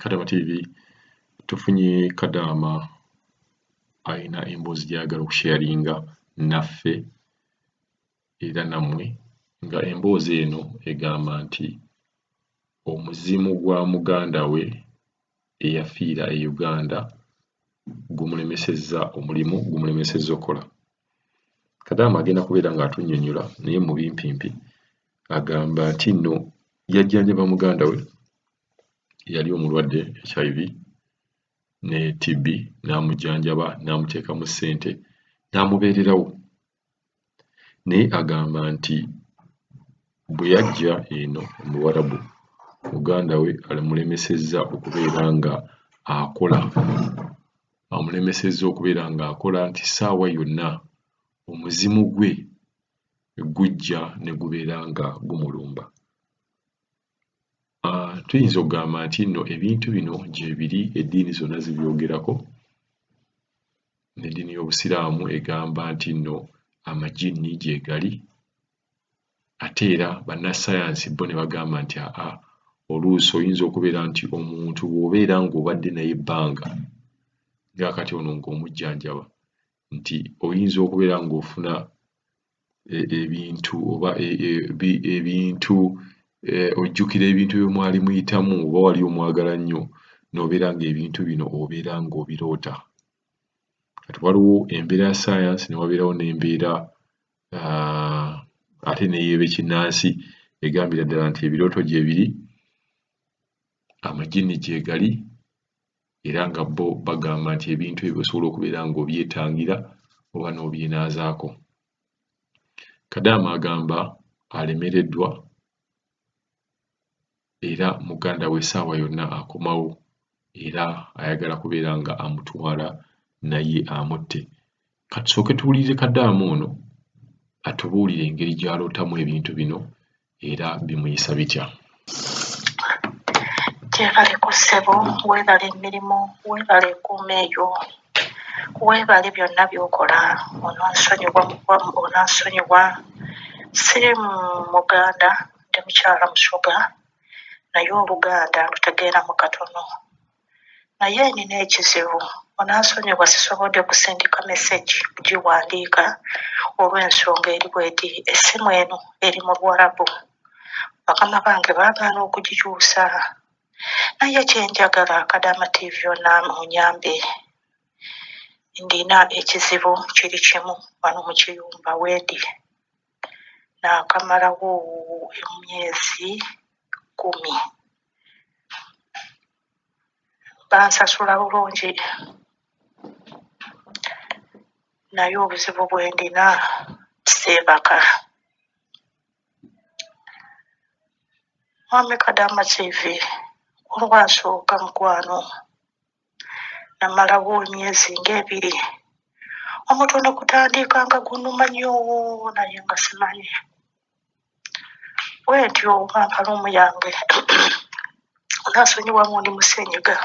Kadama TV tufunye Kadaama alina emboozi gy'ayagala okusharinga naffe era nammwe, nga emboozi eno egamba nti omuzimu gwa muganda we eyafiira e Uganda gumulemesezza omulimu, gumulemesezza okukola. Kadaama agenda kubeera ng'atunnyonnyola, naye mu bimpimpi agamba nti nno yajjanjaba muganda we eyali omulwadde HIV ne TB, n'amujjanjaba, n'amuteekamu ssente, n'amubeererawo. Naye agamba nti bwe yajja eno mu Buwarabu, muganda we amulemesezza okubeera nga akola, amulemesezza okubeera ng'akola nti ssaawa yonna omuzimu gwe gujja ne gubeera nga gumulumba. Tuyinza okugamba nti nno ebintu bino gyebiri, eddiini zonna zibyogerako, n'eddiini y'Obusiraamu egamba nti nno amajinni gyegali, ate era bannassaayansi bo ne bagamba nti aa oluusi oyinza okubeera nti omuntu bw'obeera ng'obadde naye ebbanga nga kati ono ng'omujjanjaba, nti oyinza okubeera ng'ofuna ebintu oba ebintu, ojjukira ebintu bye mwali muyitamu oba wali omwagala nnyo n'obeera ng'ebintu bino obeera ng'obiroota. Kati waliwo embeera ya ssaayansi ne wabeerawo n'embeera ate n'ey'ekinnansi egambira ddala nti ebirooto gyebiri, amajinni gyegali, era nga bo bagamba nti ebintu ebyo osobola okubeera ng'obyetangira oba n'obyenaazaako. Kadaama agamba alemereddwa era muganda we essaawa yonna akomawo era ayagala kubeera nga amutwala naye amutte. Katusooke tuwulirize Kadaama ono atubuulire engeri gy'alootamu ebintu bino era bimuyisa bitya. Gyebaleko ssebo, weebale emirimu, weebale ekuuma eyo, weebale byonna by'okola. Onansonyiwa, onansonyiwa. Siri Muganda, ndi mukyala Musoga, naye Oluganda ndutegeeramu katono. Naye nina ekizibu, onansonyiwa sisobodde kusindika mesegi kugiwandiika olw'ensonga eri bw'eti: essimu eno eri mu Luwarabu, bakama bange baagaana okugikyusa. Naye kye njagala Kadaama TV onyambe. Ndina ekizibu kiri kimu wano mu kiyumba wendi. Naakamalawo emyezi 10. Bansasula bulungi naye obuzibu bwe ndina seebaka. Mwami Kadaama TV, olwasooka mukwano namalawo emyezi ng'ebiri omutwe ne gutandika nga gunnuma nnyo naye nga simanyi. Bwentyo bampa luumu yange, onansonyiwamu ndi musenyiga.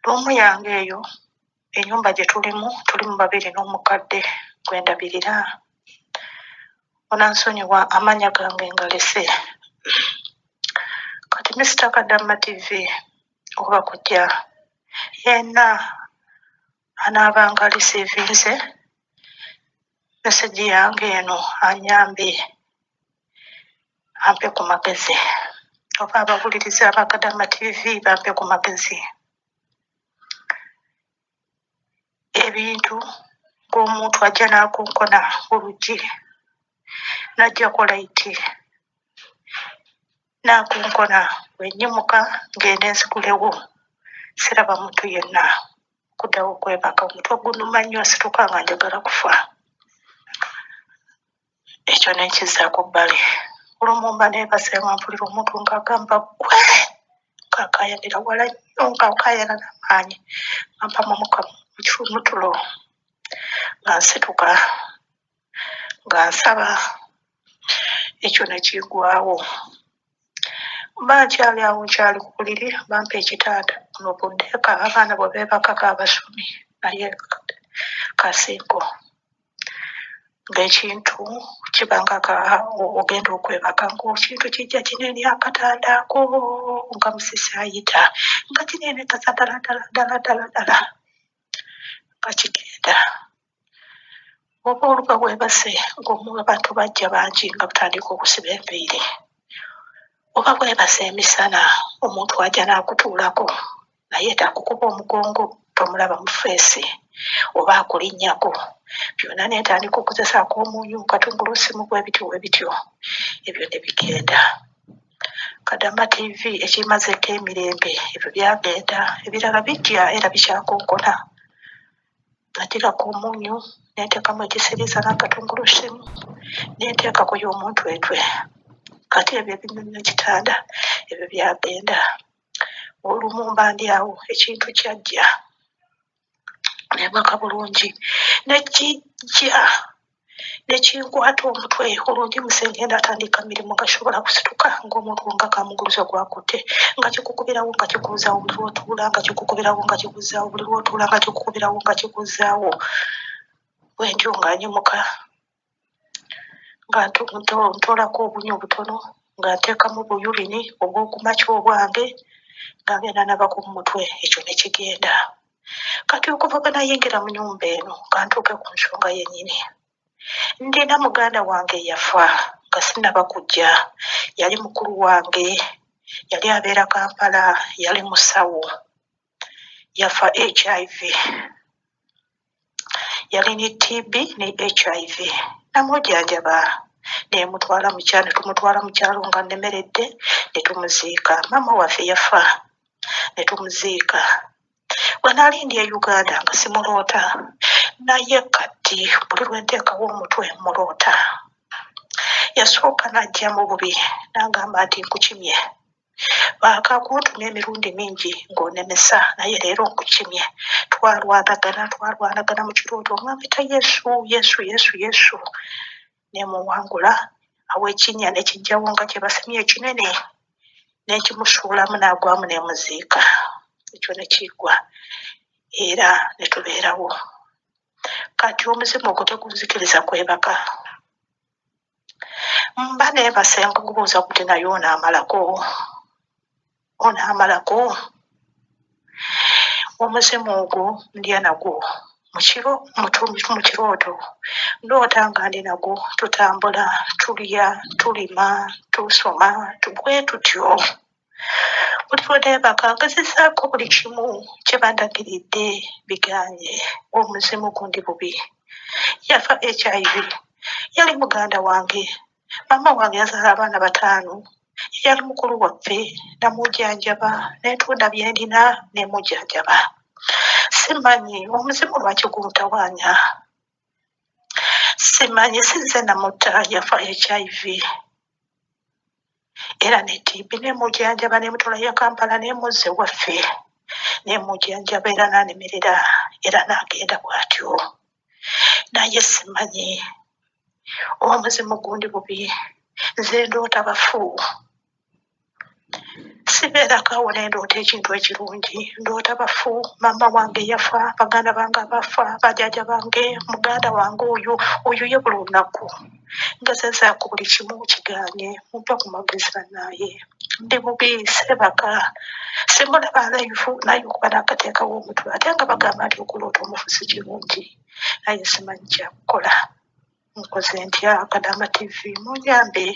Luumu yange eyo ennyumba gye tulimu, tulimu babiri n'omukadde gwe ndabirira. Onansonyiwa amannya gange ngalese. Kati Mister Kadaama TV oba kujja yenna anaabanga alisiivinze mesegi yange eno anyambe ampe ku magezi, oba abawuliriza aba Kadaama TV bampe ku magezi. Ebintu ng'omuntu ajja n'akonkona oluggi n'aggyako layiti n'akonkona, bwe nnyimuka ngende nzigulewo siraba muntu yenna, okuddawo okwebaka omutwe gunnuma nnyo nsituka nga njagala kufa. Ekyo ne nkizzaako bbali. Olumu mba neebase nga mpulira omuntu ng'agamba ggwe, ng'akaayanira wala nnyo, ng'akaayana n'amaanyi, nga mpamamuka mu tulo, nga nsituka nga nsaba, ekyo ne kiggwaawo. Mba nkyali awo nkyali ku buliri, bampa ekitanda buno buddeeka abaana bwe beebakako abasomi naye kasingo. Ng'ekintu kiba nga ogenda okwebaka ng'ekintu kijja kinene akatanda ako nga musisi ayita nga kinene kasa ddala ddala ddala ddala ddala nga kigenda. Oba oluba weebase ng'omu abantu bajja bangi nga butandika okusiba enviiri. Oba weebase emisana omuntu ajja n'akutuulako naye takukuba omugongo tomulaba mu ffeesi oba akulinnyako. Byonna ne ntandika okugezaako omunyu, katungulusimu bwe bityo bwe bityo ebyo ne bigenda. Kadama TV ekimazeeko emirembe ebyo byagenda, ebirala bijja era bikyakonkona. Nateekako omunyu ne nteekamu ekisiriiza n'akatungulusimu ne nteekako y'omuntwetwe. Kati ebyo ebinyumya ekitanda ebyo byagenda. Olumu mba ndi awo ekintu kyajja nebaka bulungi ne kijja ne kinkwata omutwe olwo ndi musengenda atandika mirimu nga sobola kusituka ng'omuntu nga kamuguluzo gwakutte nga kikukubirawo nga kikuzzaawo buli lw'otuula nga kikukubirawo nga kikuzzaawo buli lw'otuula nga kikukubirawo nga kikuzzaawo bwe ntyo nga nyimuka nga ntoolako obunnya obutono nga nteekamu buyulini obw'okumakya obwange nga ngenda nabako mu mutwe ekyo ne kigenda. Kati okuva bwe nayingira mu nnyumba eno ka ntuuke ku nsonga yennyini. Ndina muganda wange eyafa nga sinnaba kujja, yali mukulu wange, yali abeera Kampala, yali musawo, yafa HIV. Yali ne TB ne HIV. Namujjanjaba ne mutwala mu kyalo ne tumutwala mu kyalo nga nnemeredde ne tumuziika. Maama waffe yafa ne tumuziika. Bwe nali ndi e Uganda nga simuloota naye kati buli lwe nteekawo omutwe muloota. Yasooka n'ajja mu bubi n'angamba nti nkukimye. Baakakuntumya emirundi mingi ng'onemesa naye leero nkukimye. Twalwanagana twalwanagana mu kirooto nga mpita Yesu Yesu Yesu Yesu ne muwangula awo ekinnya ne kijjawo nga kye basimye ekinene ne nkimusuulamu n'agwamu ne muziika. Ekyo ne kiggwa era ne tubeerawo. Kati omuzimu ogwo tegunzikiriza kwebaka. Mba neebase nkubuuza kuti naye onaamalako? Onaamalako? Omuzimu ogwo ndya nagwo mu kiro mu kirooto ndoota nga ndi nagwo tutambula, tulya, tulima, tusoma bwe tutyo. Buli lwe neebaka ngezezaako buli kimu kye bandagiridde bigaanye omuzimu gundi bubi. Yafa HIV yali muganda wange maama wange yazaala abaana bataano yali mukulu waffe namujjanjaba ne ntunda bye ndina ne mujjanjaba. Simanyi omuzimu lwaki guntawaanya simanyi si nze namutta yafa HIV era ne TB ne mujjanjaba ne mutwalayo e Kampala ne muzza ewaffe ne mujjanjaba era n'anemerera era n'agenda bw'atyo naye simanyi omuzimu gundi bubi nze ndoota bafu sibeerako awo ne ndoota ekintu ekirungi ndoota bafu maama wange yafa baganda bange abafa bajaaja bange muganda wange oyo oyo ye buli lunaku ngezezaako buli kimu kigaanye mumpe ku magezi bannaaye ndi bubi seebaka simulaba live naye okuba naakateekawo omutwe ate nga bagamba nti okuloota omufu si kirungi naye simanyi kyakukola nkoze ntya Kadama TV munyambe.